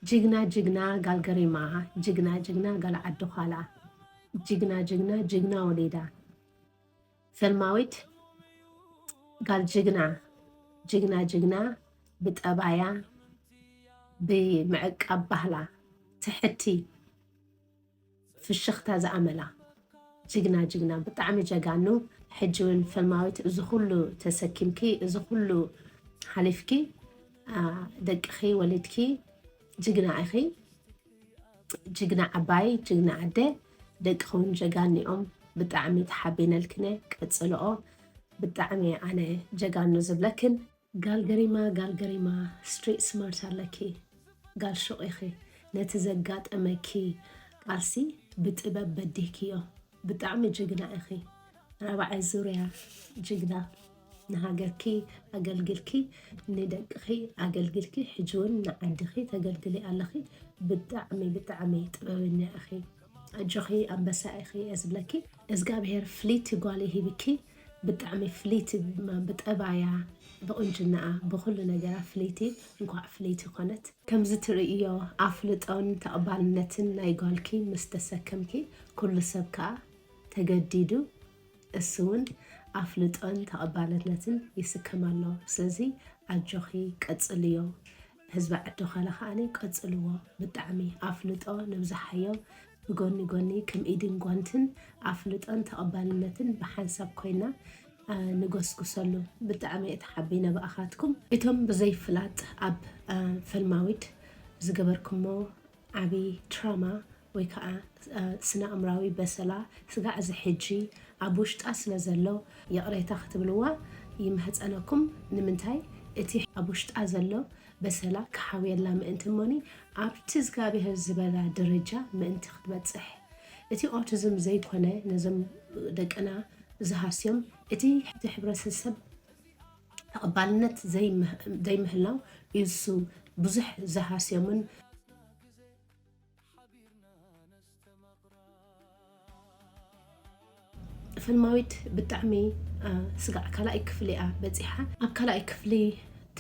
ጅግና ጅግና ጋል ገሪማ፣ ጅግና ጅግና ጋል ዓዲ ዃላ፣ ጅግና ጅግና ጅግና ወሊዳ። ፈልማዊት ጋል ጅግና፣ ጅግና ጅግና ብጠባያ፣ ብምዕቃብ ባህላ፣ ትሕቲ፣ ፍሽኽታ ዝኣመላ። ጅግና ጅግና፣ ብጣዕሚ ጀጋኑ። ሕጂ እውን ፈልማዊት፣ እዚ ኩሉ ተሰኪምኪ፣ እዚ ኩሉ ሓሊፍኪ፣ አ፣ ደቅኺ ወሊድኪ፣ ጅግና ኢኺ። ጅግና ዓባይ፣ ጅግና ኣደ። ደቅኺ እውን ጀጋኑ እዮም። ብጣዕሚ ተሓቢነልክነ፣ ቀጽልኦ። ብጣዕሚ ኣነ ጀጋኑ ዝብለክን። ጋል ገሪማ፣ ጋል ገሪማ፣ ስትሪት ስማርት ኣለኪ። ጋል ሹቕ ኢኺ። ነቲ ዘጋጠመኪ ቃልሲ ብጥበብ በዲህክዮ። ብጣዕሚ ጅግና ኢኺ። ራብዓይ ዙርያ ጅግና። ንሃገርኪ ኣገልግልኪ፣ ንደቅኺ ኣገልግልኪ፣ ሕጂ እውን ንዓድኺ ተገልግሊ ኣለኺ። ብጣዕሚ፣ ብጣዕሚ ጥበበኛ ኢኺ። ኣጆኺ ኣንበሳ ኢኺ እየ ዝብለኪ። እዝጋብሄር ፍልይቲ ጓል ሂብኪ፣ ብጣዕሚ ፍልይቲ ድማ ብጠባያ፣ ብቁንጅናኣ፣ ብኹሉ ነገራ ፍልይቲ። እንኳዕ ፍልይቲ ኮነት። ከምዚ ትርእዮ ኣፍልጦን ተቐባልነትን ናይ ጓልኪ ምስ ተሰከምኪ፣ ኩሉ ሰብ ከኣ ተገዲዱ እሱ እውን ኣፍልጦን ተቐባልነትን ይስከም ኣሎ። ስለዚ ኣጆኺ ቀጽልዮ። ህዝቢ ዓዲ ዃላ ከኣኒ ቀጽልዎ። ብጣዕሚ ኣፍልጦ ነብዝሓዮ። ብጎኒ ጎኒ ከም ኢድን ጓንትን ኣፍልጦን ተቐባልነትን ብሓንሳብ ኮይና፣ አ፣ ንጎስጉሰሉ። ብጣዕሚ እየ ተሓቢነ ብኣኻትኩም። እቶም ብዘይፍላጥ ኣብ፣ አ፣ ፈልማዊት ዝገበርኩሞ ዓቢ ትራማ ወይ ከዓ፣ አ፣ ስነ ኣእምራዊ በሰላ ስጋዕ እዚ ሕጂ ኣብ ውሽጣ ስለ ዘሎ ይቕሬታ ክትብልዋ ይምሕጸነኩም። ንምንታይ? እቲ ኣብ ውሽጣ ዘሎ በሰላ ክሓውየላ ምእንቲ እሞኒ ኣብቲ እግዚኣብሔር ዝበላ ደረጃ ምእንቲ ክትበጽሕ። እቲ ኦቲዝም ዘይኮነ ነዞም ደቅና ዝሃስዮም፣ እቲ፣ እቲ ሕብረተሰብ ተቐባልነት ዘይምህ-፣ ዘይምህላው እዩ እሱ ብዙሕ ዝሃስዮምን። ፈልማዊት ብጣዕሚ፣ አ፣ ስጋዕ ካልኣይ ክፍሊ እያ በጺሓ። ኣብ ካልኣይ ክፍሊ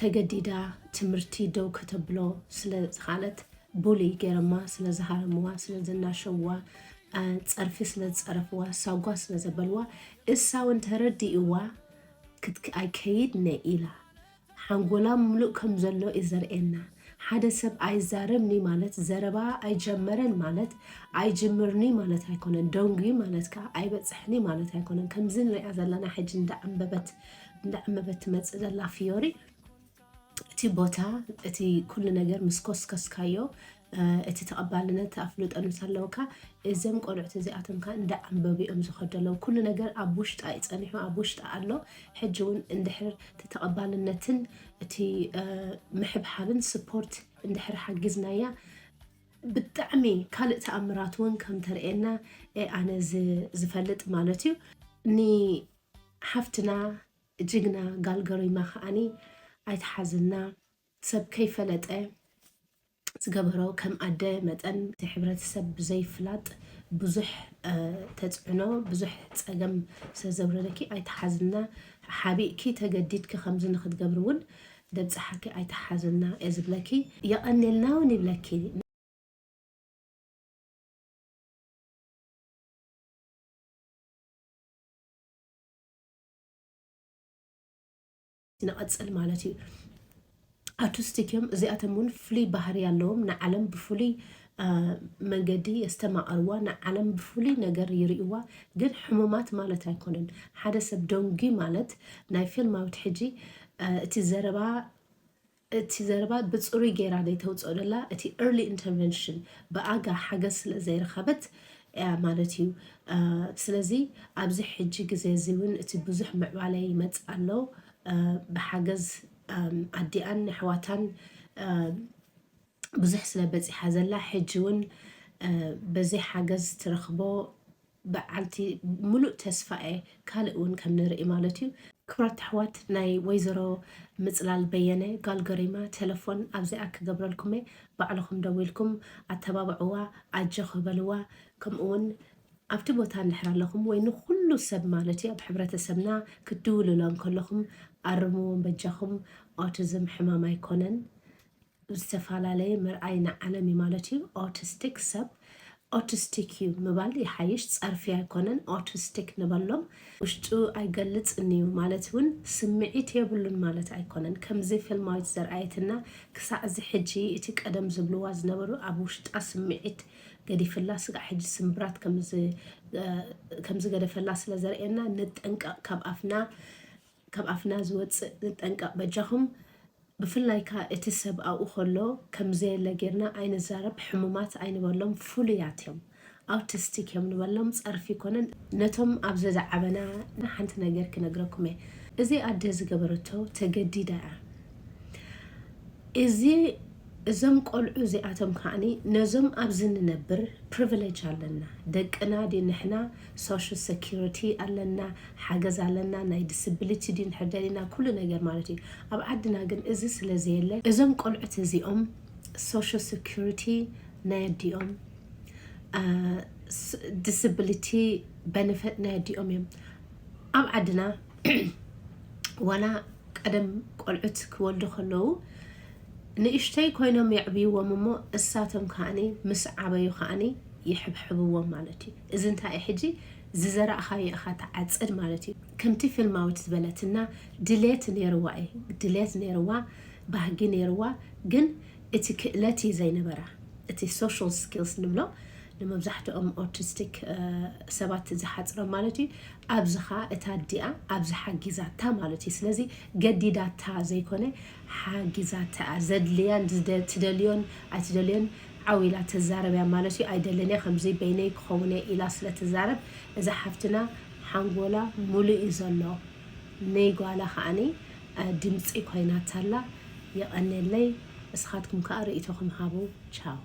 ተገዲዳ ትምህርቲ ደው ከተብሎ ስለ ዝኸኣለት፣ ቡሊ ገይሮማ ስለ ዝሃረምዋ፣ ስለ ዘናሸውዋ፣ አ፣ ጸርፊ ስለ ዝጸረፍዋ፣ ሳጓ ስለ ዘበልዋ፣ እሳ እውን ተረዲእዋ ክትክ-፣ ኣይከይድነ ኢላ። ሓንጎላ ምሉእ ከም ዘሎ እዩ ዘርእየና። ሓደ ሰብ ኣይዛረብኒ ማለት፣ ዘረባ ኣይጀመረን ማለት፣ ኣይጅምርኒ ማለት ኣይኮነን። ደንጉ ማለት ከኣ ኣይበጽሕኒ ማለት ኣይኮነን። ከምዚ ንሪኣ ዘለና ሕጂ እንዳዓንበበት፣ እንዳዓንበበት ትመጽእ ዘላ ፊዮሪ፣ እቲ ቦታ፣ እቲ ኩሉ ነገር ምስ ኮስከስካዮ፣ እ፣ እቲ ተቐባልነት ኣፍልጦ ምስ ኣለውካ፣ እዞም ቆልዑት እዚኣቶም ከኣ እንዳ ኣንበቡ እዮም ዝኸዱ ኣለዉ። ኩሉ ነገር ኣብ ውሽጣ እዩ ጸኒሑ፣ ኣብ ውሽጣ ኣሎ። ሕጂ እውን እንድሕር እቲ ተቐባልነትን እቲ፣ እ፣ ምሕብሓብን ስፖርት እንድሕር ሓጊዝናያ፣ ብጣዕሚ ካልእ ተኣምራት እውን ከም ተርእየና እየ ኣነ ዝ-፣ ዝፈልጥ ማለት እዩ። ንሓፍትና ጅግና ጋል ገሪማ ከኣኒ ኣይትሓዝና። ሰብ ከይፈለጠ ዝገበሮ ከም ኣደ መጠን እቲ ሕብረተሰብ ብዘይፍላጥ ብዙሕ፣ እ፣ ተጽዕኖ፣ ብዙሕ ጸገም ስለ ዘውረደኪ ኣይትሓዝና። ሓቢእኪ ተገዲድኪ ከምዚ ንኽትገብሪ እውን ደብጽሓኪ ኣይትሓዝና እየ ዝብለኪ። የቐንየልና እውን ይብለኪ። ንቐጽል ማለት እዩ። ኣርቲስቲክ እዮም። እዚኣቶም እውን ፍሉይ ባህሪ ኣለዎም። ንዓለም ብፍሉይ፣ አ፣ መንገዲ የስተማቕርዋ፣ ንዓለም ብፍሉይ ነገር ይርእይዋ። ግን ሕሙማት ማለት ኣይኮነን። ሓደ ሰብ ደንጉ ማለት ናይ ፊልማዊት ሕጂ፣ አ፣ እቲ ዘረባ፣ እቲ ዘረባ ብጽሩይ ጌራ ዘይተውጽኦ ደላ፣ እቲ ኤርሊ ኢንተርቨንሽን ብኣጋ ሓገዝ ስለ ዘይረኸበት እያ ማለት እዩ። አ፣ ስለዚ ኣብዚ ሕጂ ግዜ እዚ እውን እቲ ብዙሕ ምዕባለ ይመጽእ ኣሎ። አ፣ ብሓገዝ፣ ኣም፣ ኣዲኣን ኣሕዋታን፣ አ፣ ብዙሕ ስለ በጺሓ ዘላ፣ ሕጂ እውን፣ አ፣ በዚ ሓገዝ ትረኽቦ በዓልቲ ምሉእ ተስፋ እየ፣ ካልእ እውን ከም ንርኢ ማለት እዩ። ክቡራት ኣሕዋት፣ ናይ ወይዘሮ ምጽላል በየነ ጋል ገሪማ ቴሌፎን ኣብዚኣ ክገብረልኩም እየ። ባዕልኹም ደዊልኩም ኣተባብዕዋ፣ ኣጆኺ በልዋ። ከምኡ እውን ኣብቲ ቦታ እንድሕር ኣለኹም ወይ ንኹሉ ሰብ ማለት እዩ ኣብ ሕብረተሰብና ክትድውልሎም ከለኹም ኣርምዎም በጃኹም። ኦቲዝም ሕማም ኣይኮነን። ዝተፈላለየ ምርኣይ ንዓለም እዩ ማለት እዩ። ኦቲስቲክ ሰብ ኦቲስቲክ እዩ ምባል ይሓይሽ፣ ጸርፊ ኣይኮነን። ኦቲስቲክ ንበሎም ውሽጡ ኣይገልጽን እዩ ማለት እውን ስምዒት የብሉን ማለት ኣይኮነን። ከምዚ ፊልማዊት ዘርኣየትና ክሳዕ እዚ ሕጂ እቲ ቀደም ዝብልዋ ዝነበሩ ኣብ ውሽጣ ስምዒት ገዲፍላ ስጋዕ ሕጂ ስምብራት ከም ዝገደፈላ ስለ ዘርእየና ንጠንቀቕ፣ ካብ ኣፍና ካብ ኣፍና ዝወፅእ ንጠንቀቕ በጃኹም። ብፍላይ ከኣ እቲ ሰብ ኣብኡ ከሎ ከም ዘየለ ጌርና ኣይንዛረብ፣ ሕሙማት ኣይንበሎም፣ ፍሉያት እዮም፣ ኣውቲስቲክ እዮም ንበሎም፣ ጸርፊ ይኮነን። ነቶም ኣብዚ ዝዓበና ሓንቲ ነገር ክነግረኩም እየ። እዚ ኣደ ዝገበረቶ ተገዲዳ እያ። እዚ እዞም ቆልዑ እዚኣቶም ከዓኒ ነዞም ኣብዚ ንነብር ፕሪቪሌጅ ኣለና፣ ደቅና ድዩ ንሕና ሶሻል ሴኪሪቲ ኣለና፣ ሓገዝ ኣለና፣ ናይ ዲስብሊቲ ድዩ ንሕር ደሊና፣ ኩሉ ነገር ማለት እዩ። ኣብ ዓድና ግን እዚ ስለ ዘየለ እዞም ቆልዑት እዚኦም ሶሻል ሴኪሪቲ ናይ ኣዲኦም፣ ዲስብሊቲ በነፈት ናይ ኣዲኦም እዮም። ኣብ ዓድና ዋላ ቀደም ቆልዑት ክወልዱ ከለዉ ንእሽተይ ኮይኖም የዕብይዎም እሞ እሳቶም ከዓኒ ምስ ዓበዩ ከዓኒ ይሕብሕብዎም ማለት እዩ። እዚ እንታይ እዩ ሕጂ ዝዘራእኻዮ ኢኻ ትዓጽድ ማለት እዩ። ከምቲ ፊልማዊት ዝበለትና ድሌት ነይርዋ እዩ፣ ድሌት ነይርዋ፣ ባህጊ ነይርዋ፣ ግን እቲ ክእለት እዩ ዘይነበራ። እቲ ሶሻል ስኪልስ ንብሎ ንመብዛሕትኦም ኦቲስቲክ ሰባት ዝሓፅሮም ማለት እዩ። ኣብዚ ኸዓ እታ ኣዲኣ ኣብዚ ሓጊዛታ ማለት እዩ። ስለዚ ገዲዳታ ዘይኮነ ሓጊዛታ እያ። ዘድልያን ዝደ- ትደልዮን ኣይትደልዮን ዓው ኢላ ተዛረብያ ማለት እዩ። ኣይደልን እያ ከምዚ በይነይ ክኸውን እየ ኢላ ስለ ትዛረብ እዛ ሓፍትና ሓንጎላ ሙሉእ እዩ ዘሎ። ነይ ጓላ ከዓኒ ድምፂ ኮይናታላ። የቐንየለይ። እስኻትኩም ከኣ ርእይቶኹም ሃቡ። ቻው።